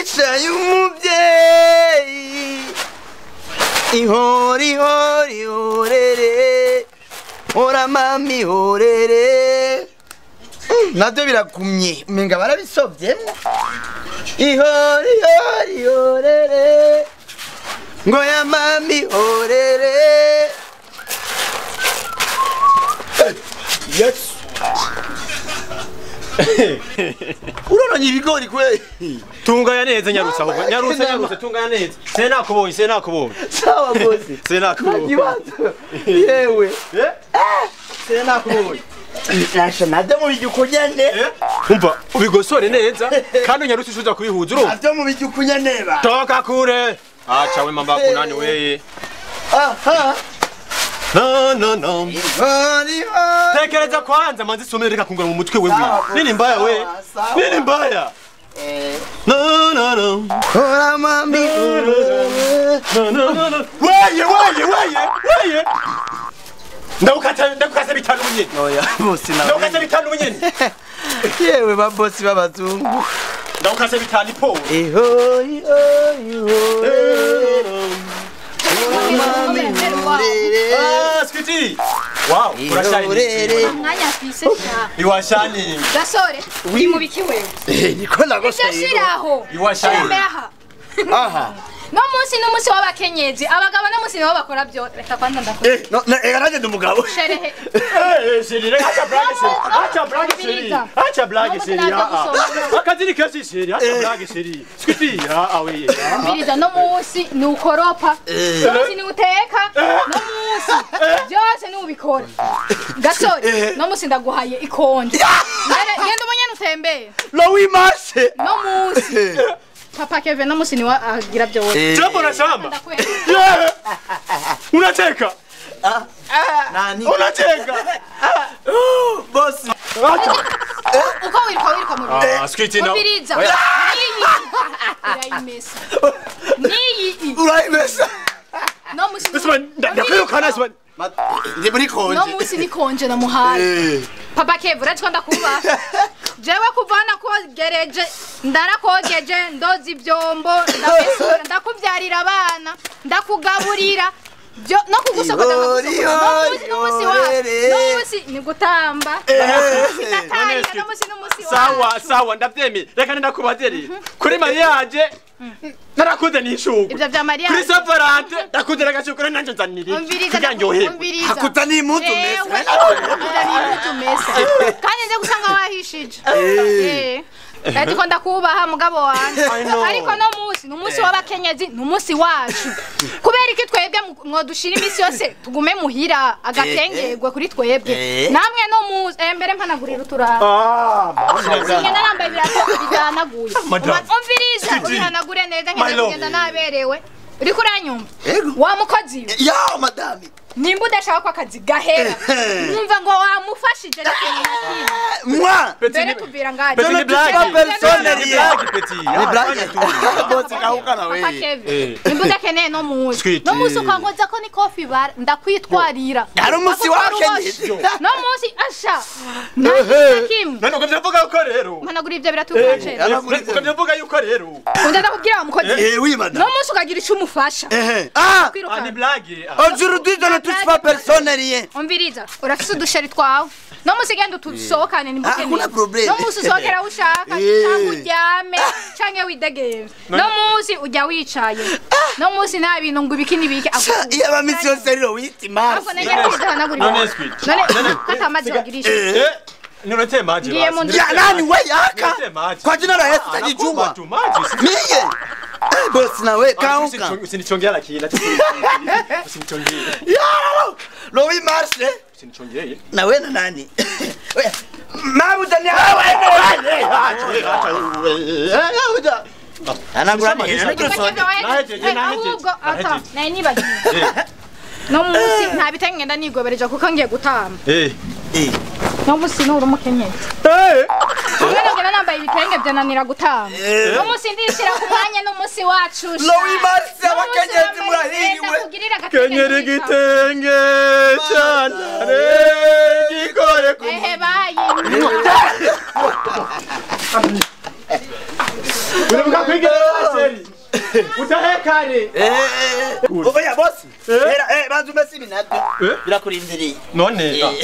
Hicaye umubyeyi ihori hori horere ora mami horere navyo birakumye umenga barabisovyemwo ihori hori horere ngo ya mami horere. Yes. Urononye ibigori kwe. Tunganya neza nyarutsa ahubwo. Nyarutsa nyarutsa tunganya neza. Sinakubonye sinakubonye. Sawa bosi. Sinakubonye. Yewe. Eh? Sinakubonye. Nasha navyo mu bijukunyane. Umva ubigosore neza kandi unyarutse ushuza kubihuza urumva. Navyo mu bijukunyane ba. Toka kure. Acha we mamba kunani weye. Aha. No no no. Tekereza kwanza manzi somere reka kungura mu mutwe wewe. Nini mbaya we? Nini mbaya? No no no. Ora mami. No no no. Weye weye weye weye. Ndakukata ndakukata bitanu bunyene. Oya bosi nawe. Ndakukata bitanu bunyene. Yewe ba bosi babazungu. Ndakukata bitanu ipo. Iho iho iho. Ah, Scuti. Wow, urashani. Mwanya afise sha. Iwashani. Gasore, uri mu biki wewe? Eh, niko nagoshe. Shiraho. Iwashani. Aha. No munsi n'umunsi w'abakenyezi, abagabo no munsi nibo bakora byo. Reka kwanza ndakora. Eh, no, ega naje ndumugabo. Sherehe. Eh, sheri, reka acha blague sheri. Acha blague sheri. Acha blague sheri. Akazi ni kenshi sheri, acha blague sheri. Scuti, ah oui. Mbiriza no munsi ni ukoropa. No munsi ni uteka. No munsi byose ni ubikora. Gasore, no munsi ndaguhaye ikonje. Ngenda ubonye utembeye. Lowi marche. No munsi. Papa Kevin no munsi ni wa agira byose. Jambo na shamba. Unacheka. Nani? Unacheka. Bosi. Uko wiruka wiruka mu biro. Ah, Scuti no. Ubiriza. Urayimesa. Niyi. Urayimesa. No munsi. Ndakwirukana sima. Ndi muri konje. No munsi ni konje namuhaye. Papa Kevin uracwa ndakuba. Jewe kuvana kogereje ndarakogeje ndoza ibyombo ndamesura ndakubyarira abana ndakugaburira no kugusokoza n'umunsi wa n'umunsi ni gutamba. Sawa sawa ndavyemeye reka ndakubaze kuri mariage narakuze nishuko ivyo vya mariage kuri Saint Valentin ndakuze agashukura nanje nzanirira kugira ndyoherwe hakuta ni impuzu mesa ni impuzu mesa kandi nze gusanga wahishije ariko ndakubaha mugabo wanje ariko no munsi n'umunsi w'abakenyezi n'umunsi wacu kubera iki twebwe mwodushira imisi yose tugume muhira agatengerwe kuri twebwe namwe no munsi mbere mpanagurira uturara ngenda nambaye ibirato bidanaguye umviriza ubihanagure neza ngenda naberewe uriko uranyumva wa mukozi ya madame nimba udashaka ko akazi gahera numva ngo wamufashije moi mbere tubira ngari petit ni blague personne ni blague petit ni blague bosi kahuka na wewe nimba udakeneye no munsi no munsi ukankoza ko ni coffee bar ndakwitwarira ari umunsi wakenyezi no munsi asha none uko byavuga uko rero mpanagura ivyo biratukaje uko byavuga yuko rero unda ndakubwira wa mukozi eh oui madame no munsi ukagira ico umufasha ah ni blague aujourd'hui je ne touche pas personne rien. Umviriza, urafise udusheri twawe. No munsi genda utusohokane ni mukene. Hakuna problème. No munsi usohokera ushaka, cyangwa uryame, canke widegemvye. No munsi ujya wicaye. No munsi nta bintu ngo ibiki nibiki. Iyo abamisi yose rero witi mars. Ako negera kudahanagura. None squid. None kata amazi wagirisha. Niletee maji basi. Ya nani wewe aka? Kwa jina la Yesu tajijua. Mie. Bosi na wewe kauka. Usinichongea lakini. Usinichongee. Ya Lowi mars. Usinichongee. Na wewe na nani? Mabu tani wewe. Anagura ni. Ahubwo ata naye nibagiye. No munsi nta bitengenda nigobereje kuko ngiye gutamba. No munsi nuri umukenyezi. Ngene ngena nambaye ibitenge byananira gutamba. No munsi ndishira ku mwanya n'umunsi wacu. Lowi mars abakenyezi murahiriwe. Kenyera igitenge cyane gikore ku. Ehe bayi. Uribuka kwiga. Utahekare. Oya bosi. Era banzu mesi binabyo. Birakurindiriye. None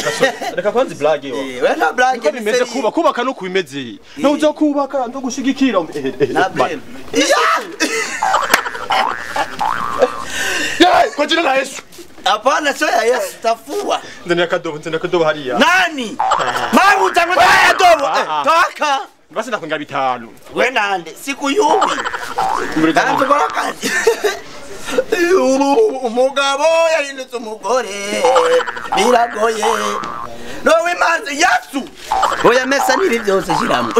reka kwanza blague yo. Oya nta blague bimeze kuba kubaka no kubimeze. No uzokubaka ndo gushigikira. Kwa jina la Yesu. Hapana, sio ya Yesu, tafua. Ndio kadobo hariya. Nani? Mabu utangwa kadobo. Toka. Basi ndakwanga bitanu. We nande sikuyubi. Ndanze kora kazi. Umugabo yahindutse umugore. Biragoye. Nowe mazi Yesu. Oya mesa nibi byose shiramo.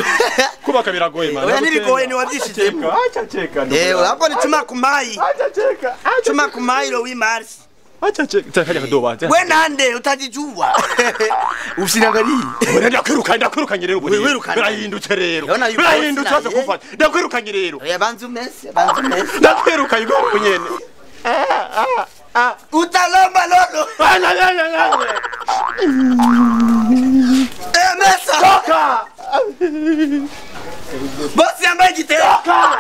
Kubaka biragoye man. Oya nibigoye ni wabyishizemo. Acha cheka. Hapo ni chuma kumai. Acha cheka. Chuma kumai lo wimarsi. Acha cheka. Tafanya kadoba. We nande utajijua. Usinangalie. Oya ndakwirukanye rero ubu. Birahindutse rero. Birahindutse waza kumfata. Ndakwirukanye rero. Oya banzu mese, Ndakwirukanye ubu nyene. Utalomba lolo. Mesa. Toka. Bosi ambaye jiteka. Toka.